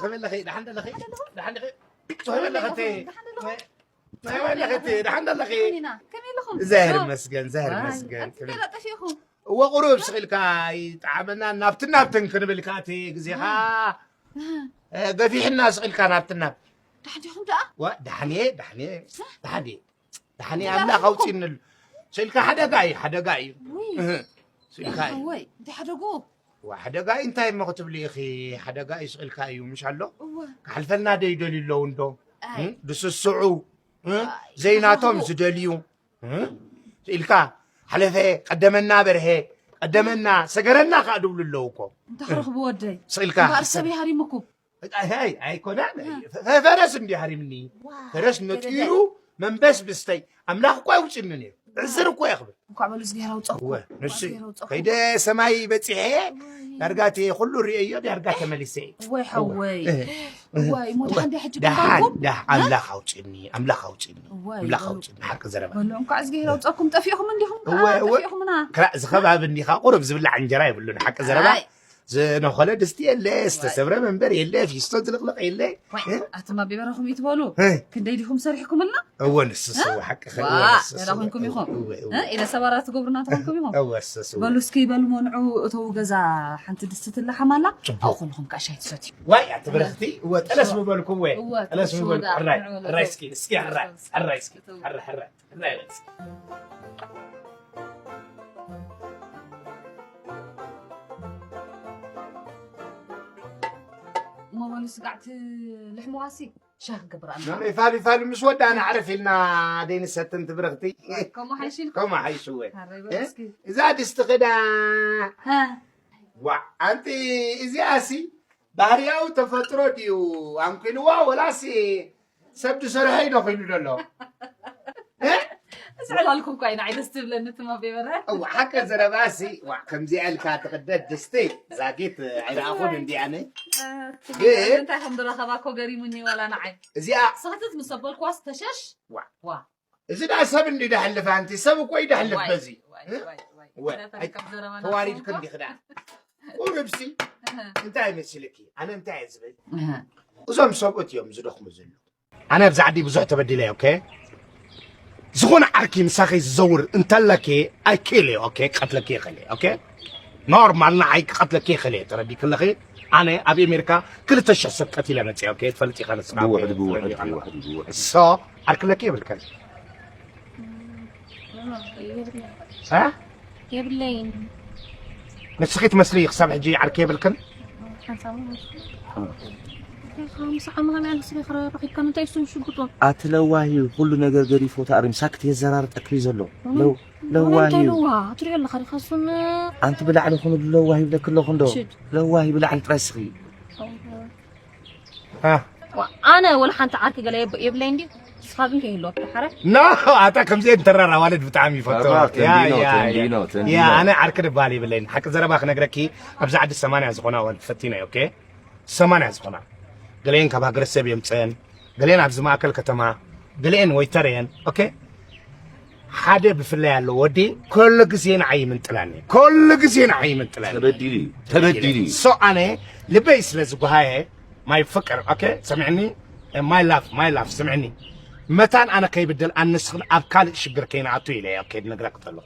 ከመይ ኣለኺ? ደሓን ደለኺ? ደሓን ደለኺ? ከመይ ኣለኺ? ከመይ ኣለኺ? ደሓን ደለኺ? ከመይ ኣለኹም? ዛሄር መስገን፣ ዛሄር መስገን። እወ ቁሩብ ስቕ ኢልካ ይጠዓመና፣ ናብትን ናብትን ክንብል ከኣ እቲ ግዜኻ፣ እ፣ ገፊሕና ስቕ ኢልካ ናብትን ናብ። ደሓን ዲኹም ደኣ? ወ፣ ደሓን እየ፣ ደሓን እየ፣ ደሓን እየ። ደሓን እየ፣ ኣምላኽ ኣውፂእንሉ። ስቕ ኢልካ ሓደጋ እዩ፣ ሓደጋ እዩ። ውይ። እህ፣ ስቕ ኢልካ እዩ። ወይ፣ እንታይ ሓደጉ? ዋ፣ ሓደጋ እዩ እንታይ እሞ ክትብሊ ኢኺ? ሓደጋ እዩ፣ ስቕ ኢልካ እዩ፣ ምሽ ኣሎ? እወ። ክሓልፈልና ዶ ይደልዩ ኣለዉ እንዶ? ኣይ። እም? ዝስስዑ፣ እም? ኣይ፣ ዘይናቶም ዝደልዩ፣ እም? ኢልካ፣ ሓለፈ፣ ቀደመና በርሄ፣ ቀደመና፣ ሰገረና ከኣ ድብሉ ኣለዉ እኮ። እንታይ ክረኽቡ ወደይ? ስቕ ኢልካ እምበኣር ሰብ ሓሰብ። ይሃሪምኩም። ኣይ፣ ኣይ፣ ኣይኮነን። እ። ፈ-፣ ፈረስ እንዲ ሃሪምኒ። ዋ፣ ፈረስ ነጢሩ ገደደ። መንበስ ብስተይ። ኣምላኽ እኮ ኣይውጭንን እዩ። ዕዝር እኮ የኽብል። እንኳዕ በሉ እግዚኣብሔር ኣውፀእኩም። እወ፣ ንሱ እንኳዕ እግዚኣብሔር ኣውፀእኩም። ከይደ ሰማይ በፂሐ፣ ወይ። ዳርጋ እቲ ኩሉ ርእየዮ፣ ዳርጋ ተመሊሰ እየ። ወይ እወ። ሓወይ። እ። እዋይ፣ እሞ ደሓን ድያ ሕጂ ደሓን፣ ግንባርኩም? ደሓን፣ እ? ኣምላኽ ኣውፅኒ፣ ኣምላኽ ኣውፅኒ፣ እዋይ፣ ኣምላኽ በሉ። ኣውፅኒ፣ ሓቂ ዘረባ። በሉ፣ እንኳዕ እግዚኣብሔር ኣውፀእኩም፣ ጠፊእኹም እንዲኹም፣ እዋ፣ እዋ። ጠፊእኹምና። ክላ-፣ ዝኸባቢ እንዲኻ ቁሩብ ዝብላዕ እንጀራ የብሉን፣ ሓቂ ዘረባ። ኣይ። ዝነኾለ ድስቲ የለ፣ እዋይ። ዝተሰብረ መንበር የለ፣ ፊስቶ ዝልቕልቕ የለ። ዋይ፣ እ? ኣቱማ ቢበረኹም ይትበሉ። እ? ክንደይ ዲኹም ሰሪሕኩምልና? እወ፣ ንስስ፣ እ? እወ፣ ሓቅኺ፣ ዋ፣ እወ፣ ንስስ፣ ደህና እወ፣ ኮንኩም ኢኹም። እወ፣ እወ። እ? ኢለ ሰባራ ትገብሩና ትኾንኩም ኢኹም። እወ፣ ስስ፣ እወ። በሉ እስኪ፣ በሉ፣ መንዑ እተው ገዛ ሓንቲ ድስቲ ትላሓም ኣላ። ጽቡቕ። ኣብኹልኹም ከኣ ሻይ ትሰትዩ። ዋይ፣ ኣቲ በረኽቲ፣ እወ፣ ጠለስ እወ። ምበልኩም፣ እወ። እወ፣ ጠለስ እወ፣ ምበልኩም። እወ። ሕራይ፣ እወ። ሕራይ እስኪ፣ እስኪ ሕራይ፣ እወ። ሕራይ እስኪ፣ እወ። ሕራይ፣ ሕራይ፣ ሕራይ እስኪ። እሞ በሉ ስጋዕ ትልሕምዋ ሲ። ሻሂ ክገብር ኣነ። መምሬ ፋሊ ፋሊ ምስ ወዳእና ዕረፍ ኢልና ደይንሰትን ትብረኽቲ። ከምኡ ሓይሽ ኢልኩም? ከምኡ ሓይሽ እወ። ኣረይ እ? በል እስኪ። እዛ ድስቲ ኽዳ። ሃ። ዋ፣ ኣንቲ እዚኣሲ ባህርያዊ ተፈጥሮ ድዩ ኣንኪልዋ ወላሲ ሰብ ዝሰርሐ ኢዶ ኽኢሉ ዘሎ? እ? እዚ ዕላልኩም እኮ እዩ ንዓይ ደስ ትብለኒ ትማ ቤበረ። እዋ፣ ሓቂ ዘረባሲ፣ ዋ፣ ከምዚኣ ኢልካ ትቕደድ ድስቲ ዛጊት ኣይረኣኹን እንዲ ኣነ። እ፣ ግን እንታይ ከም ዝረኸባ እኮ ገሪሙኒ ዋላ ንዓይ። እዚኣ ስኽትት ምስ ኣበልኩዋስ ተሸሽ። ዋ። ዋ። እዚ ደኣ ሰብ እንዲ ደሕልፍ ኣንቲ፣ ሰብ እኮ ይደሕልፍ ዋይ፣ በዚ። ዋይ፣ እ? ዋይ፣ ዋይ። ወ-፣ እንታይ ኣይ-፣ ከም ዘረባና ተዋሪድክን እኮ። ዲኺ ደኣ? ቁሩብሲ እህ። እንታይ መስልኪ? ኣነ እንታይ እየ ዝብል? እህ። እዞም ሰብኡት እዮም ዝደኽሙ ዘለዉ። ኣነ ኣብዚ ዓዲ ብዙሕ ተበዲለ እየ፣ ኦኬ? ዝኾነ ዓርኪ ምሳኺ ዝዘውር እንተለኪ፣ ኣይክእል እየ፣ ኦኬ? ክቐትለኪ ይኽእል እየ፣ ኦኬ? ኖርማል ንዓይ ክቐትለኪ ይኽእል እየ፣ ተረዲእኪ ኣለኺ? ኣነ ኣብ ኣሜሪካ ክልተ ሽሕ ሰብ ቀቲለ መፅየ፣ ኦኬ? ትፈልጢ ኢኻ ንስኻ፣ ድውሕ፣ ኦኬ? ድውሕ፣ ትፈልጢ ኢኻ። ድውሕ፣ ድውሕ። ሶ፣ ዓርኪ ኣለኪ የብልክን። እ? የብለይን። ንስኺ ትመስሊ ክሳብ ሕጂ ዓርኪ የብልክን? ሓንሳብ እውን። ምሳዕ መኸም ያለ ስለ ክረ ረኺብካ እንታይ እሱን ሽጉጡ? ኣቲ ለዋሂ ኩሉ ነገር ገዲፎ ተኣሪም ሳክት የዘራርጠክ እዩ ዘሎ። እውነት? ለው-፣ እውነት ለዋሂ እንታይ እዩ። ለዋ? ትሪኦ ኣለኻ ዲኻ እሱን? ኣንቲ ብላዕሊ ኩኑ ለዋሂ ይብለክ ኣለኹ እንዶ። ሽድ። ለዋሂ ብላዕሊ ጥራይ ስኺ። እ። ዋ፣ ኣነ ወላ ሓንቲ ዓርኪ ገለ የብ-፣ የብለይ እንዲ፣ ንስኻ ግን ከይህልወካ፣ ሓራይ? ኖ፣ ኣታ ከምዚአን ተራር ኣዋልድ ብጣዕሚ ይፈትዋ። ተራር፣ ያ፣ ተንዲኖ፣ ያ፣ ያ። ተንዲኖ፣ ተንዲኖ። ያ፣ ኣነ ዓርኪ ድበሃል የብለይን። ሓቂ ዘረባ ክነግረኪ፣ ኣብዚ ዓዲ ሰማንያ ዝኾና ኣዋልድ ፈቲነ፣ ኦኬ? ሰማንያ ዝኾና። ገለአን ካብ ሃገረሰብ የምፅአን፣ ገለአን ኣብዚ ማእከል ከተማ፣ ገለአን ወይተር እየን፣ ኦኬ? ሓደ ብፍላይ ኣሎ ወዲ፣ ኩሉ ግዜ ንዓይ ይምንጥላኒ። ኩሉ ግዜ ንዓይ ይምንጥላኒ። ተበዲሉ እዩ። ተበዲሉ እዩ። ሶ ኣነ ልበይ ስለ ዝጓሃየ፣ ማይ ፍቅር፣ ኦኬ? ሰምዕኒ? ማይ ላፍ፣ ማይ ላፍ፣ ስምዕኒ። መታን ኣነ ከይብደል፣ ኣነ ንስኽን ኣብ ካልእ ሽግር ከይንኣቱ ኢለ፣ ኦኬ? ድነግረክ ተሎ።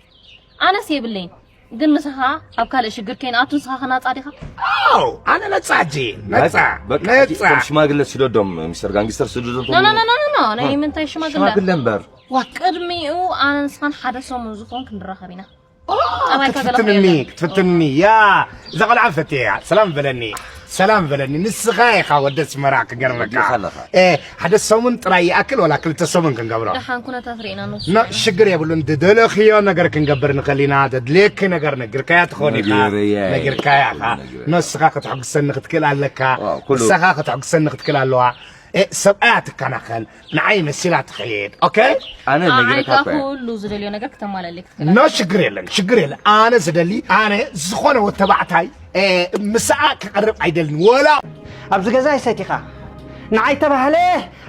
ኣነስ የብለይን። ግን ንስኻ ኣብ ካልእ ሽግር ከይንኣቱ ንስኻ ኸ ናጻ ዲኻ? ኣው፣ ኣነ ነጻ ሕጂ፣ ነጻ፣ በቃ፣ በቃ፣ ነጻ። እቶም ሽማግለ ስደዶም፣ ሚስተር ጋንግስተር ስደዶም። ኖ፣ ኖ፣ ኖ፣ ኖ፣ ኖ፣ ናይ እ። ምንታይ ሽማግለ? ሽማግለ እምበር። ዋ፣ ቅድሚኡ ኣነ ንስኻን ሓደ ሰሙን ዝኾን ክንራኸብ ኢና። ኦ፣ ጠባይካ ገለ ክትፍትንኒ፣ ክእለኒ። ክትፍትንኒ፣ ያ፣ እዛ ቆልዓ ፈትየ እያ። ሰላም በለኒ፣ ሰላም በለኒ። ንስኻ ኢኻ ወዲ ኣስመራ ክገርመካ። ወዲኻ ኣለኻ። እ፣ ሓደ ሰሙን ጥራይ ይኣክል ወላ ክልተ ሰሙን ክንገብሮ? ደሓን ኩነታት ርኢና ንወስዶ ኖ፣ ኢና። ሽግር የብሉን። ዝደለኽዮ ነገር ክንገብር ንኽእል ኢና። ዘድልየኪ ነገር ነጊርካያ ትኸውን ኢኻ። ነጊረያ እየ። ነጊርካያ ኢኻ። ነጊረያ። ንስኻ ከተሐጉሰኒ ክትክእል ኣለካ። ዋው፣ ኩሉ ንስኻ ከተሐጉሰኒ ክትክእል ኣለዋ። እ፣ ሰብኣያ ትከናኸን፣ ንዓይ መሲላ ትኸይድ። ኦኬ? ኣነ ኣይ፣ ነጊረካ እኮ እየ። ኩሉ ዝደልዮ ነገር ክተማላልክ ትኽእል ኖ፣ ኣለካ። ሽግር የለን፣ ሽግር የለን። ኣነ ዝደሊ፣ ኣነ ዝኾነ ወተባዕታይ፣ እ፣ ምስኣ ክቐርብ ኣይደልን። ወላ ኣብዚ ገዛ ይሰቲኻ። ንዓይ ተባህለ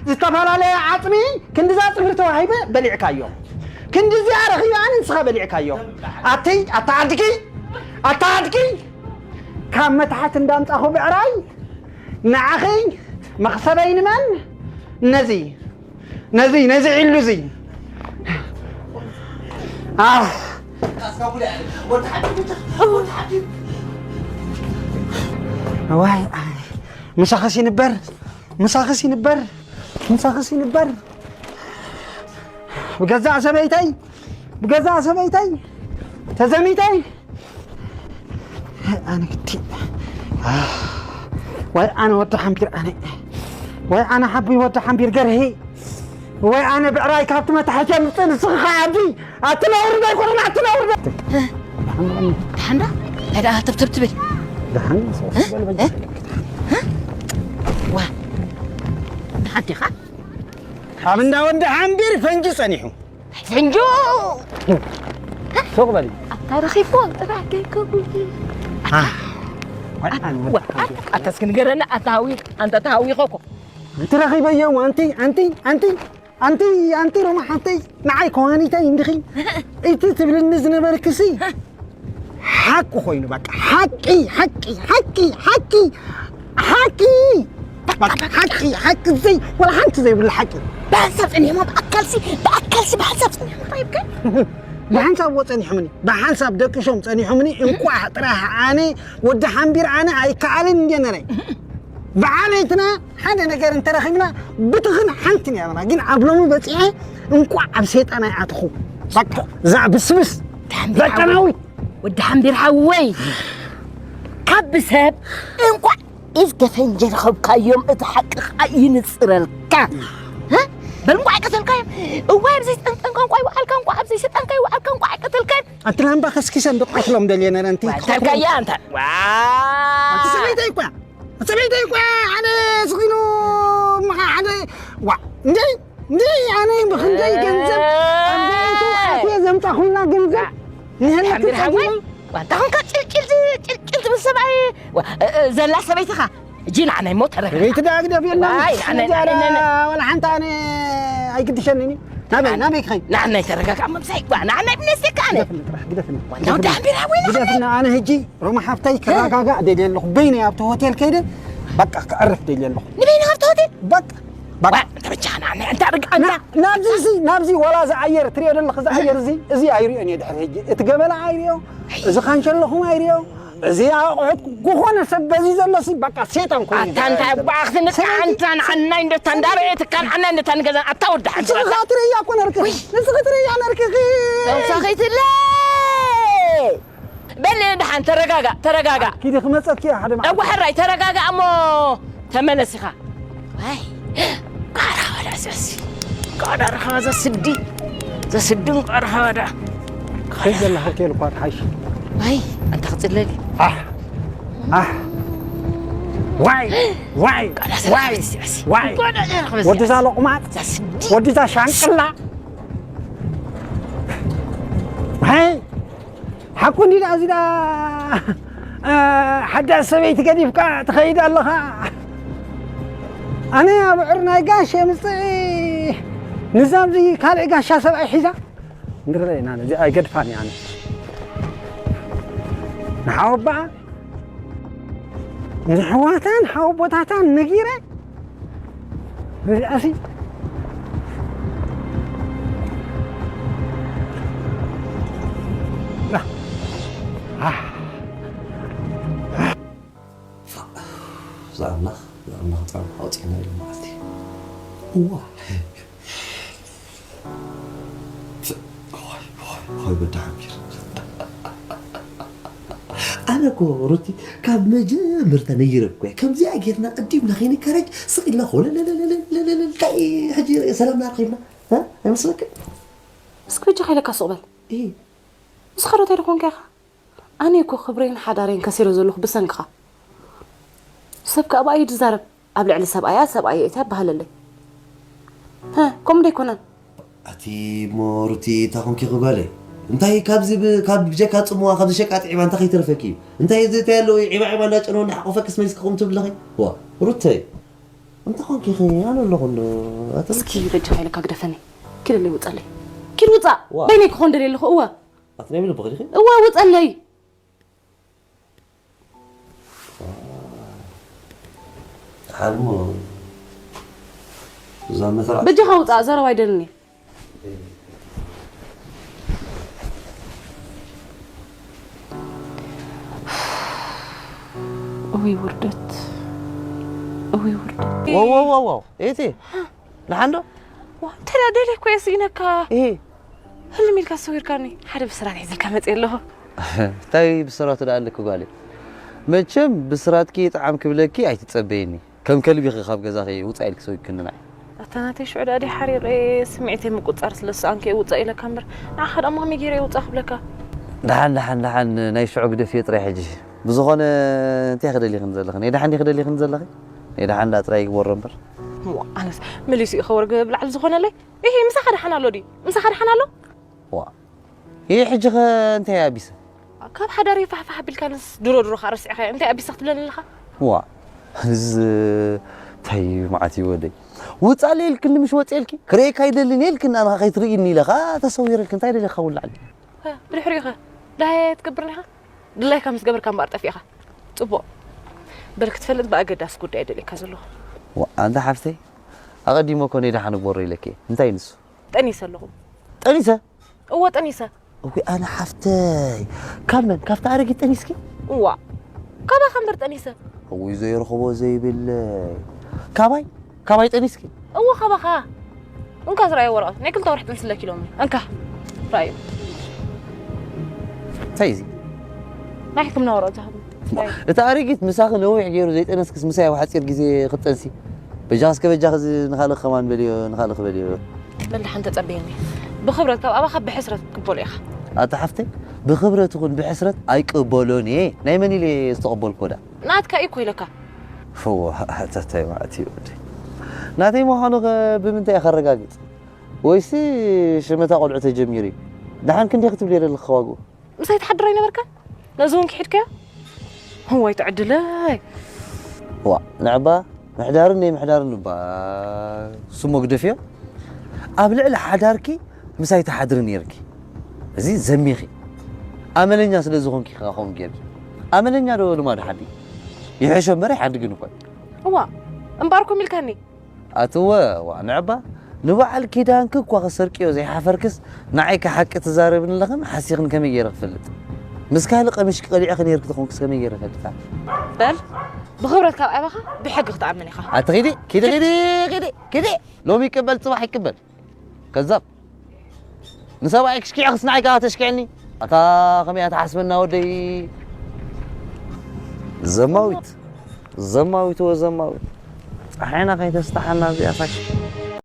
ዝተፈላለየ ዓጽሚ ክንድዛ ጽፍሪ ተዋሂበ በሊዕካዮ። ክንድዚኣ ረኺበ ኣነ ንስኻ በሊዕካዮ። ኣቲ፣ ኣታ ኣድጊ፣ ኣታ ኣድጊ፣ ካብ መታሕት እንዳምጻኹ ብዕራይ ንዓኺ መኽሰበይ ንመን? ነዚ፣ ነዚ፣ ነዚ ዒሉ እዚ። ኣህ። ዋይ፣ ኣይ። ምሳኽስ ይንበር፣ ምሳኽስ ይንበር፣ ምሳኽስ ይንበር። ብገዛእ ሰበይተይ፣ ብገዛእ ሰበይተይ ተዘሚተይ። ኣነ ክቲ-፣ ወይ ኣነ ወዲ ሓምቢር ኣነ፣ ወይ ኣነ ሓቢ ወዲ ሓምቢር ገርሂ፣ ወይ ኣነ ብዕራይ ካብቲ መታሕት የምፅእ ንስኺ ኸዓ ዓዲ ኣትነውርዶ ኣይኮነን ኣትነውርዶ። ደሓን ዶ? እንታይ ደኣ ትብትብ ትብል? ደሓን እ? እ? እ? ዋ፣ ደሓን ዲኻ? ኣብ እንዳ ወዲ ሓምቢር ፈንጂ ጸኒሑ። ፈንጂ! ሱቕ በሊ። ኣታ ረኺብዎ ጥራሕ ከይከውን። ኣታ እስኪ ንገረና፣ ኣታ ሃዊ-፣ ኣንታ ተሃዊኸ እኮ። ኣንቲ ረኺበዮ፣ ኣንቲ፣ ኣንቲ፣ ኣንቲ፣ ኣንቲ፣ ኣንቲ ሮማ ሓብተይ፣ ንዓይ ከዋኒተይ እንዲኺ። እቲ ትብልኒ ዝነበርክሲ፣ ሓቂ ኮይኑ፣ በቃ፣ ሓቂ፣ ሓቂ፣ ሓቂ፣ ሓቂ፣ ሓቂ፣ በቃ፣ ሓቂ፣ ሓቂ፣ ዘይ-፣ ወላ ሓንቲ ዘይብሉ ሓቂ። ብሓንሳብ ጸኒሖም፣ ብኣካልሲ፣ ብኣካልሲ፣ ብሓንሳብ ጸኒሖም፣ እንታይ ይብከ? ብሓንሳብ እዎ ጸኒሖምኒ፣ ብሓንሳብ ደቂሾም ጸኒሖምኒ፣ እንቋዕ ጥራሕ ኣነ፣ ወዲ ሓምቢር ኣነ ኣይከኣልን እንድየ ነረ። ብዓበይትና ሓደ ነገር እንተረኺብና ብትኽን ሓንቲ ንያብና፣ ግን ኣብ ሎሚ በጺሐ እንቋዕ ኣብ ሰይጣን ኣይኣተኹ። በቃ፣ እዛ ብስብስ፣ ሓምቢር ሰይጣናዊት። ወዲ ሓምቢር ሓወይ፣ ካብ ሰብ እንቋዕ ኢዝገ ፈንጂ ረኸብካዮም፣ እቲ ሓቂ ኸዓ ይንጽረልካ። እ? በል እንቋዕ ኣይቀተልካዮም። እዋይ፣ ኣብ ዘይጠንጠንካ እንቋዕ ይወዓልካ፣ እንቋዕ ኣብ ዘይሰጣንካ ይወዓልካ፣ እንቋዕ ኣይቀተልካን። ኣንቲ ላምባ ከስኪሰን ዶ ቀትሎም ደልየ ነረ፣ ኣንቲ ዋ፣ እንታይ ኢልካያ፣ እንታይ? ዋ! ኣንቲ ሰበይተይ እኳ፣ ሰበይተይ እኳ፣ ሓደ ስኺኑ፣ መኻ ሓደ፣ ዋ፣ እንዴ፣ እንዴ፣ ኣነ ብኽንደይ ገንዘብ፣ ኣብ ዘይቱ ኣትየ ዘምጻኹልና ገንዘብ፣ ዋ! ንህልክ ሓምቢር ሓወይ፣ ጸጊና። ዋንታ ኾንካ ጭልጭል ዝ-፣ ጭልጭል ትብል ሰብኣይ፣ ዋ፣ እ-፣ እ-፣ ዘላ ሰበይትኻ። እጂ ንዓናይ እሞ ተረጋጋ። ሰበይቲ ደኣ ግደፍየና። ዋይ፣ ንዓናይ፣ ንዓናይ፣ ንዓናይ። ዋላ ሓንቲ ኣነ ኣይግድሸንን እዩ። ናበይ፣ ናበይ ክኸይድ? ንዓናይ ተረጋጋ፣ እሞ ምሳይ ጓ፣ ንዓናይ ብነስካ ኣነ። ግደፍኒ ጥራሕ፣ ግደፍኒ። ዋንታ ወዲ ሓምቢር ሓወይ፣ ግደፍኒ። ኣነ ሕጂ ሮማ ሓፍተይ ክረጋጋእ ደልየ ኣለኹ። በይነይ ኣብቲ ሆቴል ከይደ፣ በቃ፣ ክዕርፍ ደልየ ኣለኹ። ንበይንኻ ኣብቲ ሆቴል? በቃ፣ በቃ። ዋ፣ ተበጃኻ ንዓናይ፣ ኣንታ ርግኣና። ና-፣ ናብዚ፣ እዚ፣ ናብዚ፣ ዋላ እዚ ኣየር ትሪኦ ዘለኻ፣ እዚ ኣየር እዚ፣ እዚ ኣይሪኦን እየ ድሕሪ ሕጂ። እቲ ገበላ ኣይሪኦ፣ እዚ ካንሸሎኹም ኣይሪኦ። እዚ ኣቑሑት ዝኾነ ሰብ በዚ ዘሎ ሲ በቃ ሴጣን ኮይኑ ኣታ እንታይ ይገባል። ኣባኽትኒ ስለዚ ኣንታ ንዓናይ እንዶ ታንዳረኤትካ ንዓናይ እንዶ ታንገዛን ኣታ ወዲ ሓንቲ ንስኻ ትርእያ እኮ ነርክኺ። ውይ። ንስኺ ትርእያ ነርክኺ። ተውሳኺትለ። በል ደሓን ተረጋጋ፣ ተረጋጋ። ኪዲ ክመጸኪ እያ ሓደ መዓልቲ። እወ ሕራይ ተረጋጋ እሞ ተመለስ ኢኻ። ኣይ፣ ቃራ ወዳ ዘሲ። ቃራ ረኸባ ዘስዲ። ዘስዲ ቃራ ወዳ። ከይ ዘለኻ ከይልኳ ትሓይሽ። ኣይ፣ ኣንታ ክጽለሊ። ኣሕ፣ ኣሕ። ዋይ፣ ዋይ፣ ቃራ ዋይ፣ ዘሲ፣ ዘሲ። ዋይ። ቃራ ዘሲ። ወዲ ዛ ሎቕማጥ፣ ዘስዲ። ወዲ ዛ ሻንቅላ። ኣይ፣ ሓቁ እንዲ ደኣ እዚ ደኣ፣ እ፣ ሓዳስ ሰበይቲ ገዲፍካ ትኸይድ ኣለኻ። ኣነ ኣብ ዕርናይ ጋሽ የምጽእ፣ ንዛብዚ ካልእ ጋሻ ሰብኣይ ሒዛ። እንድረ ኢና ነዚ ኣይገድፋን እየ ኣነ። ንሓወባኣ፣ ንሕዋታን ሓወቦታታን ነጊረ፣ እዚኣሲ ዝኣምላኽ ዝኣምላኽ ፃም ኣውፅእና ኢሉ መዓልቲ እዋ ሆይ በዳ ሓሚር ኣነ እኮ ሩቲ ካብ መጀመርታ ነይረ እኮ እየ። ከምዚኣ ጌርና ቅዲምና ከይንከረጅ ስቕ ኢልና ኮለለለለለለለ እንታይ ሕጂ ሰላምና ኣርኺብና እ? ኣይመስለክን? እስኪ በጃኻ ኢለካ ሱቕ በል። እይ። ንስኻ ዶ እንታይ ዶ ኮንካ ኢኻ? ኣነ እኮ ክብረይን ሓዳረይን ከሲረ ዘለኹ ብሰንክኻ። ሰብ ከኣ ብኣይ ድዛረብ። ኣብ ልዕሊ ሰብኣያ ሰብኣየ እቲ ኣበሃለለይ። ሀ፣ ከምኡ ዶ ኣይኮነን? ኣቲ እሞ ሩቲ፣ እንታይ ኮንኪ ጓለይ? እንታይ ካብዚ ብ-፣ ካብ ብጀካ ጽምዋ፣ ካብዚ ሸቃጢ ዒባ እንታይ ከይተረፈኪ እዩ? እንታይ እዚ እንታይ ኣለዎ? ዒባ ዒባ እንዳጨነወ እንዳሓቆፈክስ መሊስኪ ከምኡ ትብለኺ? ዋ፣ ሩተይ፣ እንታይ ኮንኪ ኢኺ? ኣነ ኣለኹ እንዶ። ኣቲ እስኪ በጃኻ ኢለካ ግደፈኒ። ኪድ ኣለይ ውጻለይ። ኪድ ውጻእ። ዋ። በይነይ ክኾን ደልየ ኣለኹ። እወ። ኣቲ ናይ ብልብኺ ዲኺ? እወ፣ ውጸለይ። ሓልሞ እዛ መትራ በጃኻ ውፃእ፣ ዘረባ ኣይደልን እየ። እውይ ውርደት፣ እውይ ውርደት። ዋው ዋው ዋው ዋው እቲ ንሓንዶ ዋ፣ እንተ ደኣ ደልየ እኮ እየ ስኢነካ። እ ህልም ኢልካ ሰዊርካኒ። ሓደ ብስራት ሒዘልካ መፅየ ኣለኹ። እንታይ ብስራቱ ደኣ ኣለኪ ጓለይ? መቸም ብስራትኪ ይጥዓም ክብለኪ ኣይትጸበይኒ። ከም ከልቢ ኢኺ ካብ ገዛኺ ውጻእ ኢልኪ ሰዊግክኒ ንዓይ። ኣታ ናተይ ሽዑ ደኣ ድየ ሓሪቐ ስምዒተይ ምቁጽጻር ስለ ዝሰኣንኩ እየ ውጻእ ኢለካ እምበር ንዓኻ ደኣ ማሚ ገይረ እየ ውጻእ ክብለካ። ደሓን ደሓን ደሓን ናይ ሽዑ ግደፍዮ ጥራይ ሕጂ። ብዝኾነ እንታይ ክደሊኽን ዘለኺ? ናይ ደሓን ዲኺ ደሊኽን ዘለኺ? ናይ ደሓን ደኣ ጥራይ ይግበሮ እምበር። እሞ ኣነስ መሊሱ እዩ ከወርግ ብላዕሊ ዝኾነለይ። እሂ ምሳኻ ደሓን ኣሎ ድዩ? ምሳኻ ደሓን ኣሎ? ዋ ይህ ሕጂ ኸ እንታይ ኣቢሰ? ካብ ሓዳር ይፋሕፋሕ ኣቢልካንስ ድሮ ድሮ ኸዓ ረሲዕኻዮ። እንታይ ኣቢሰ ክትብለኒ ኣለኻ? ዋ እዚ እንታይ እዩ መዓት እዩ ወደይ? ውጻለይ ኢልክኒ ምሽ ወጽኤልኪ ክርእየካ ኣይደልን እየ ኢልክኒ ኣነ ኸዓ ከይትርእይኒ ኢለ ኸዓ ተሰዊረልኪ እንታይ ደሊኻ ውላዕሊ? ኸ ብድሕሪኡ ኸ ዳሃየ ትገብርኒ ኢኻ? ድላይካ ምስ ገበርካ እምበኣር ጠፊእኻ። ጽቡቕ በል ክትፈልጥ ብኣገዳሲ ጉዳይ ደልየካ ዘለኹ። ዋ ኣንታ ሓፍተይ ኣቐዲመ እኮ ነይ ደሓን እግበሮ ኢለኪ እየ። እንታይ ንሱ? ጠኒሰ ኣለኹ። ጠኒሰ? እወ ጠኒሰ። እዊ ኣነ ሓፍተይ ካብ መን ካብታ ኣረጊት ጠኒስኪ? እዋ ካባኻ እምበር ጠኒሰ። እዊ ዘይረኽቦ ዘይብለይ ካባይ ካባይ ጠኒስኪ? እዎ ካባኻ። እንካ ዝረኣየ ወረቐት ናይ ክልተ ወርሒ ጥንሲ ኣለኪ ኢሎምኒ። እንካ ረኣዩ። እንታይ እዚ? ናይ ሕክምና ወረቐት ዝሃብኒ። ረኣዩ። እቲ ኣረጊት ምሳኺ ነዊሕ ገይሩ ዘይጠነስክስ ምሳይ ኣብ ሓፂር ግዜ ክትጠንሲ በጃ እስከ በጃ እዚ ንኻልእ ከማን በልዮ ንኻልእ ክበልዮ በል ደሓን ተጸበየኒ። ብኽብረት ካብ ኣባኻ ብሕስረት ክትቅበሎ ኢኻ። ኣታ ሓፍተይ ብኽብረት ይኹን ብሕስረት ኣይቅበሎን እየ። ናይ መን ኢለ ዝተቐበልኩ ወዳ? ናትካ እዩ እኮ ኢለካ። ፍዎ ኣታ እንታይ ማለት እዩ ወዲ? ናተይ ምዃኑ ኸ ብምንታይ እየ ከረጋግጽ? ወይሲ ሽመታ ቆልዑ ተጀሚሩ እዩ? ደሓን ክንደይ ክትብል እየ ዘለኺ ዋግኡ? ምሳይ ትሓድር ኣይነበርካን? ነዚ እውን ክሒድካዮ? እዋይ ትዕድለይ። ዋ ንዕባ ምሕዳርን ናይ ምሕዳርን እባ ስሞ ግደፍዮ። ኣብ ልዕሊ ሓዳርኪ ምሳይ ትሓድሪ ነይርኪ። እዚ ዘሚኺ ኣመለኛ ስለ ዝኾንኪ ኢኻ ከምኡ ጌርኪ። ኣመለኛ ዶ ልማድ ሓዲ ይሕሾ እምበር ኣይሓድግን እኮ እዩ። እዋ እምበኣር ኮም ኢልካኒ። ኣትወ ዋ ንዕባ ንበዓል ኪዳንኪ እኳ ክሰርቅዮ ዘይሓፈርክስ ንዓይ ከ ሓቂ ትዛረብኒ ኣለኽን ሓሲኽን ከመይ ገይረ ክፈልጥ? ምስ ካልእ ቀሚሽኪ ቀሊዕኺ ነይርኪ ተኾንክስ ከመይ ገይረ ፈልጣ? በል ብኽብረት ካብ ኣባኻ ብሕጊ ክትኣምን ኢኻ። ኣቲ ኺዲ ኪዲ ኺዲ ኺዲ ኪዲ ሎሚ ይቅበል ጽባሕ ይቅበል ከዛብ ንሰብኣይ ክሽኪዕኽስ ንዓይ ከኣ ተሽኪዕኒ ኣታ ከመይ እያ ትሓስበና ወደይ ዘማዊት ዘማዊት ወዘማዊት ፀሓይና ከይተስታሓና እዚኣ ሳሽ